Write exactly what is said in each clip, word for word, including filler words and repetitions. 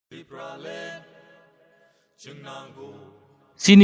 Chini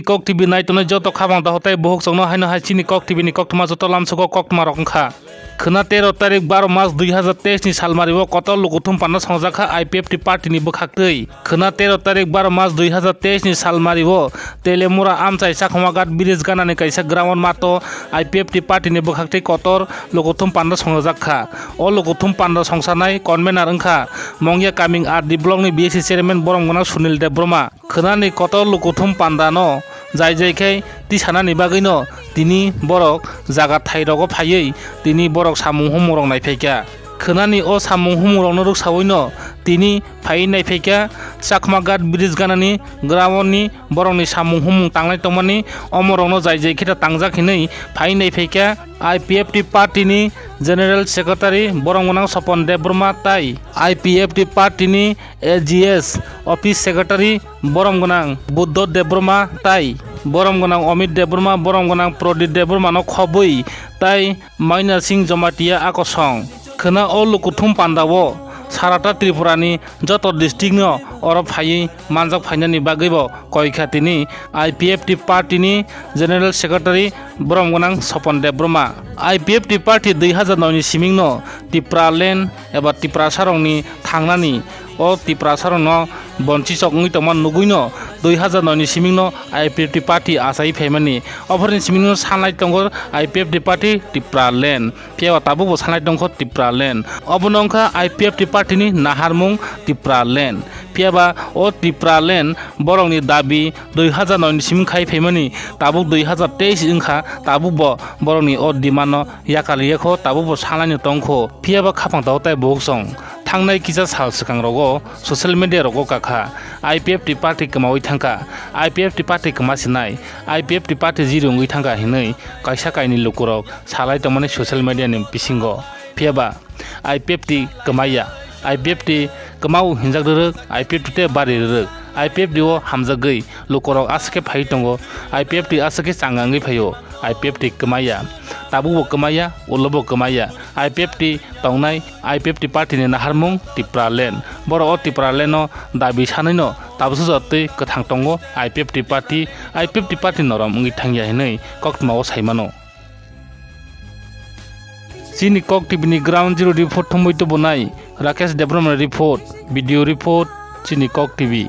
Kok T V naitongnai joto khabang dahotai bohok chongno haino hai chini Kok T V ni koktwma joto lamsogo koktwma rok wngkha. Khwna tero tarik baro mas dui hazar teis ni salmari o kotor lukuthum panda songjak kha I P F T party ni bwkhaktwi. Khwna tero tarik baro mas dui hazar teis ni salmari o Telemura amchai Chakma Ghat bridge ganani kaisa ground mato I P F T party ni bwkhaktwi kotor lukuthum panda songjak kha. O lukuthum panda songsanai convener wngkha Mongya Kaming R D block ni B S C chairman borom gwnang Sunil Debbarma. Khwnani kotor lukuthum pandano jai jai khe tisanani bagwino tini borok jaga thairogo phaiwi tini borok samung humung rok naiphaikha. Khwnani o samung humung rokno rwksawino tini phaiwi naiphaikha Chakma Ghat bridge ganani ground ni borokni samung humung tanglai tongmani, omorokno jai jai khe tangjak hinwi phaiwi naiphaikha I P F T party ni general secretary borom gwnang Sopon Debbarma tai I P F T party ni A G S office secretary borom gwnang Buddho Debbarma tai borom gwnang Amit Debbarma, borom gwnang Prodip Debbarma no khobwi tai Maina Singh Jamatia akosong. Khwna o lukuthum pandao sarata Tripura ni joto district no oro phaiwi manjak phainani bagwi bo koikha tini I P F T party ni general secretary borom gwnang Sopon Debbarma. I P F T party dui hazar noi ni siming no Tipraland eba Tiprasa rokni thangnani o Tiprasa rokno bonchi chok wngwi tongma nugwino dui hazar noi ni simingno I P F T party achai phaimani. Ophorni simingno sanlai tongo I P F T party Tipraland. Phiya ba tabuk bo sanlai tongkho Tipraland. Obono wngkha I P F T party ni naharmung Tipraland. Phiya ba o Tipraland borokni dabi dui hazar noi ni siming khai phaimani, tabuk dui hazar teis wngkha, tabuk bo borokni o demand no yakar ya kho, tabuk bo sanlaino tong kho. Phiya ba khapang tabuk tai bohok song. Thangnai kisa sal swkang rogo social media rogo kakha I P F T party kwmawi thangkha, I P F T party kwma sinai, I P F T party zero wngwi thangkha hinwi kaisa kainwi lukurok salai tongmani social media ni bisingo. Phiya ba I P F T kwmaiya, I P F T kwmao hinjak rwrwk, I P F T tei bari rwrwk, I P F T o hamjagwi lukurok aswk khe phaiwi tongo, I P F T aswk khe changa wngwi phaio, I P F T kwmaiya, tabukbo kwmaiya, ulobo kwmaiya, I P F T tongnai, I P F T party ni naharmung Tipraland. Borok o Tipraland no dabi sanwi no tabuksa jotoi kwthang tongo I P F T party, I P F T party norom wngwi thangya hinwi koktwma o saimano. Chini Kok T V ni Ground Zero report thumwi tubunai Rakesh Debbarma report, video report, chini Kok T V.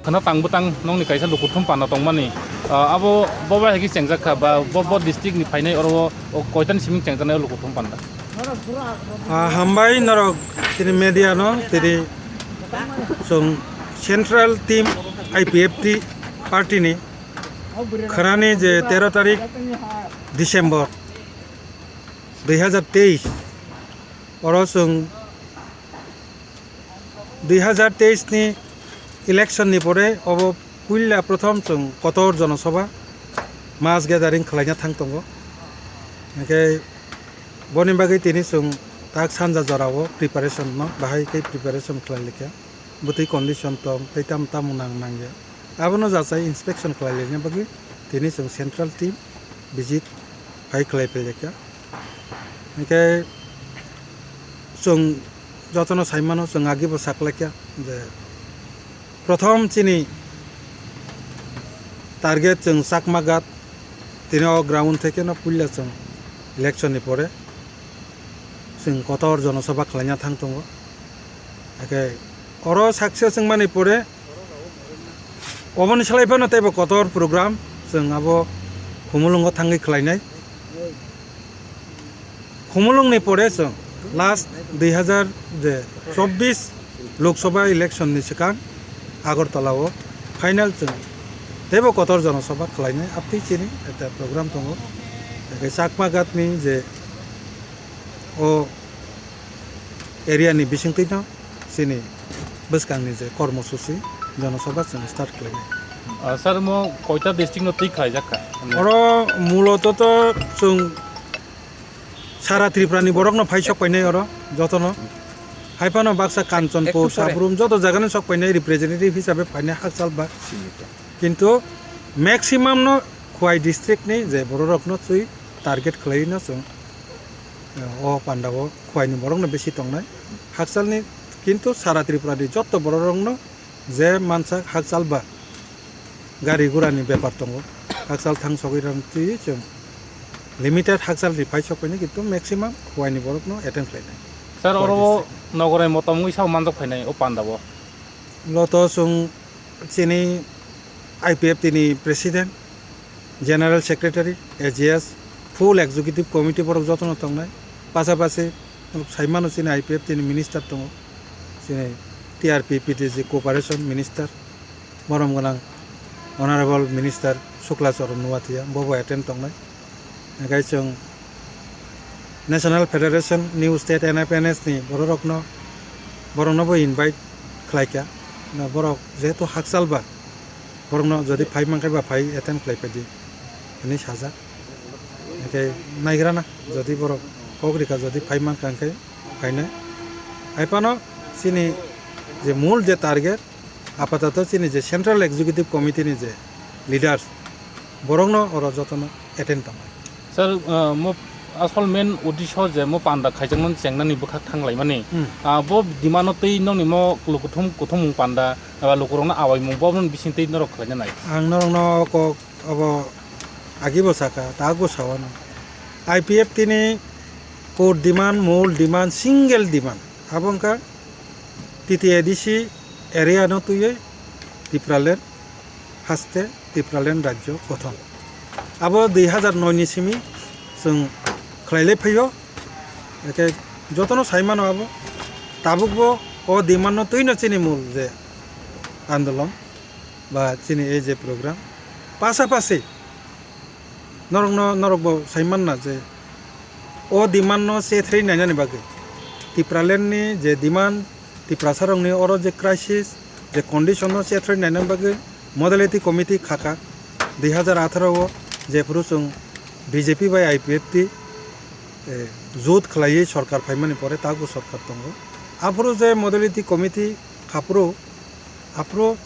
Khwna tang bwtang nokni kaisa lukuthum panda tongmani, ah, abo boba hai khe chengjak kha ba bo, bo district ni phainai oro o koitani siming chengjaknai o lukuthum panda? Ah, hambai norok tini media no tini chwng central team I P F T party ni khwnani je tero tarik December dui hazar teis oro chwng dui hazar teis ni election ni pore obo puila prothom chwng kotor jonosabha mass gathering khwlaina thang tongo. Hwnkhe boni bagwi tini chwng tak sanja jorao preparation no bahai khe preparation khwlai likha. Bwtwi condition tong tei tamo tamo nang nangya. Abono jachai inspection khwlai laina bagwi tini chwng central team visit hai khwlai phailekha. Hwnkhe chwng jotono saimano chwng agibo saklaikha je prothom chini target chwng Chakma Ghat, tini o ground theke no puila chwng election ni pore chwng kotor jonosabha khwlaina thang tongo. Hwnkhe oro success wngmani pore oboni salai phano teibo kotor program chwng abo Khumulwngo thangwi khwlainai. Khumulwngni pore chwng last dui hazar je chobbish Lok Sabha election ni swkang Agartala o final chwng teibo kotor jonosabha khwlainai, aptwi chini ekta program tongo. Hwnkhe Chakma Ghat ni je o area ni bisingtwi no chini bwskang ni je kormo susi jonosabha chwng start khlainai. Ah, sir, mo koita district no twi khlaijak kha? Oro muloto to chwng sara Tripura ni borok no phai sok painai oro joto no. Hai phano baksa Kanchanpur, ektu pore. Sabrum joto jaga ni sok painai representative hisabe painai hakchal ba. Kintu maximum no Khowai district ni je borok rok no twi target khlai no chwng, eh, o panda o Khowai ni borok no bisi tongnai. Hakchal ni kintu sara Tripura ni jotto borok rok no je mansa hakchal ba gari gura ni bepar tongo. Hakchal thang sogwi rang twi chwng limited hakchal ni phai sok phai ni kintu maximum Khowai ni borok no attend khlai nai. Sir, Khowai oro district. Nogorai motom wngwi sa manjak phainai o panda o. Lo to chwng chini I P F T ni president, general secretary, A G S, full executive committee borok jotono tongnai. Pasapasi saimano chini I P F T ni minister tongo, chini T R P P T G cooperation minister, borom gwnang honorable minister Sukla Charan Nuatia, bobo attend tongnai. Hingke chwng National Federation New State N F N S ni bororokno, borokno bo invite khlaikha. Na borok jehetu hakchal ba, borokno jodi phai mankhe ba phai attend khlai phaidi hinwi sajak. Hingke naigrana jodi borok kok rikha jodi phai mankha hingke phainai. Haiphano chini je mul je target, apatoto chini je Central Executive Committee ni je leaders, borokno oro jotono attend tongnai. Sir, uh, mo asol main uddesho je mo panda khaijakmani chengnani bwkhak thanglaimani, Hmm. Ah, bo demand-o twi nokni mo lukuthum kuthumung panda, eba lukurokno awaimung bo bising twi norok khlaina nai. Ang norokno kok abo agibo saka, ta bwsao ano. I P F T ni core demand, mul demand, single demand. Abo wngkha T T A D C area no twiwi Tipraland haste Tipraland rajyo gothon. Abo dui hazar noi ni simi chwng khlailai phaio. Eke jotono sai mano abo. Tabukbo o demand no twino chini mul je andolon ba chini ei je program. Pasapasi norokno, norokbo sai manna je o demand no chethrwi nainani bagwi Tipraland ni je demand, Tiprasarokni oro je crisis, je condition no chethrwi nainani bagwi modality committee khaka dui hazar atharo o, jephuru chwng B J P bai I P F T, eh, jut khlaiwi sorkar phaimani pore tabukbo sorkar tongo. Aphuru je modality committee khaphuru, aphuru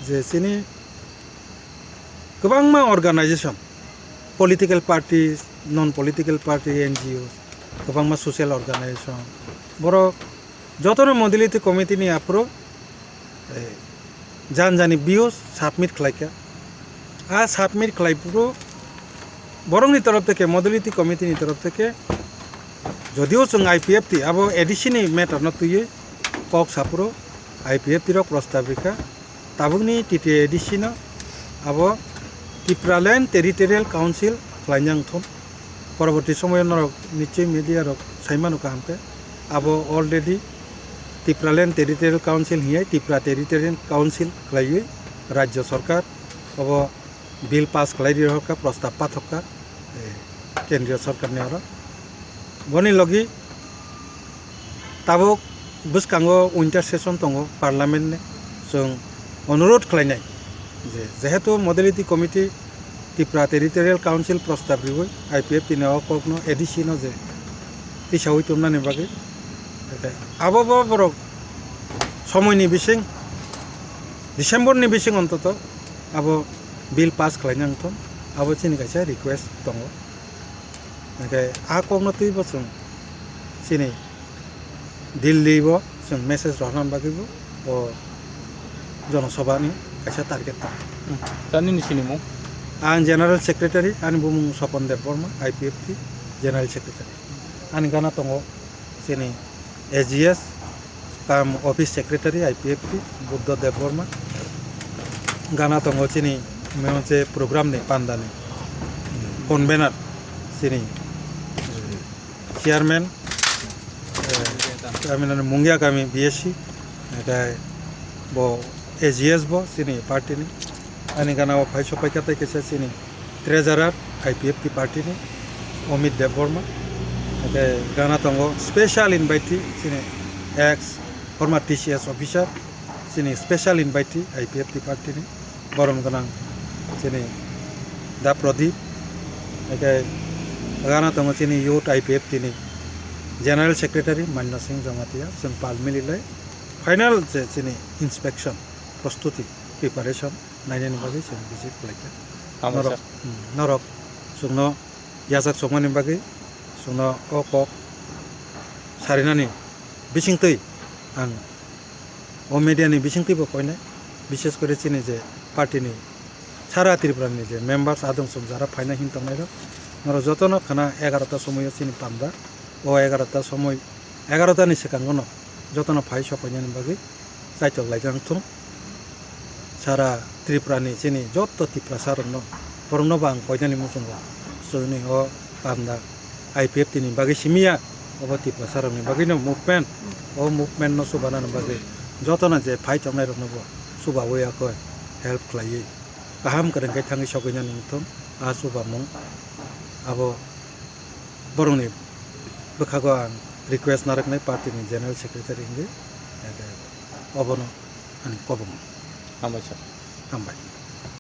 je chini kwbangma organization, political parties, non political party, N G O, kwbangma social organization, borok jotono modality committee ni aphuru, eh, jan jani views submit khlaikha. A submit khlai phuru borokni torof theke, modality committee ni torof theke, jodio chwng I P F T abo A D C ni matter no twiwi kok saphuru I P F T rok prostab rikha. Tabukni T T A D C no abo Tipraland Territorial Council khlaina wngthun. Poroborti somoyo norok nichoi media rok saimano kaham khe, abo already Tipraland Territorial Council hinyai Tipra Territorial Council khlaiwi Rajya Sarkar abo bill pass khlai ri rokha, prostab pathokha, eh, Kendriya Sarkarni oro. Boni logi tabuk bwskango winter session tongo parliament ni, chwng onurodh khlainai je jehetu modality committee Tipra Territorial Council prostab riwi I P F T ni o kokno A D C no je tisawi tongmani bagwi, abo bo borok somoini bising, December ni bising ontoto abo bill pass khlaina wngthon, abo chini kaisa request tongo. Hingke a kokno twibo chwng chini Delhi o chwng message rohorna bagwi bo o jonosabha ni kaisa target tongo. Hmm. Sir, nini sinimung? Ang General Secretary, ani bumung Sopon Debbarma, I P F T General Secretary. Ani gana tongo chini A G S, kam office secretary I P F T Buddha Debbarma, gana tongo chini memo je program ni panda ni convener chini, eh, chairman, eh, kami nani Mungia kami B S C, hingke bo A G S bo chini party ni, ani gana o phai sopai kha tei kaisa chini Treasurer I P F T party ni Amit Debbarma, hingke gana tongo special invitee chini ex former T C S officer, chini special invitee I P F T party ni borom gwnang chini Da Pradip, hingke gana tongo chini youth I P F T ni General Secretary Manna Singh Jamatia, chwng pal mililai final je chini inspection, prostuti, preparation nainani bagwi chwng visit khlaikha. Hambai norok, sir. Hmm, norok chwngno yachak chukmani bagwi chwngno o kok sarinani bisingtwi ang o media ni bisingtwi bo koinai, bishes kore chini je party ni sara Tripura ni je members adong song jara phaina hin tongnai rok, norok jotono khana egarota somoyo chini panda, o egarota somoi, egarota ni swkango no jotono phai sopainani bagwi chaitok laijak thung. Sara Tripura ni chini joto Tiprasa rokno, borokno bo ang koinani muchungo chwngni o panda I P F T ni bagwi simiya, obo Tiprasa rokni bagwi no movement, o movement no chubanani bagwi jotono je phai tongnai rokno bo chubawi akoi help khlaiwi kaham kwrwng khe thangwi sogwinani wngthung a chubamung. Abo borokni bwkhago ang request narwknai party ni general secretary wngwi, obono ani kobong. Hambai sir. Hambai.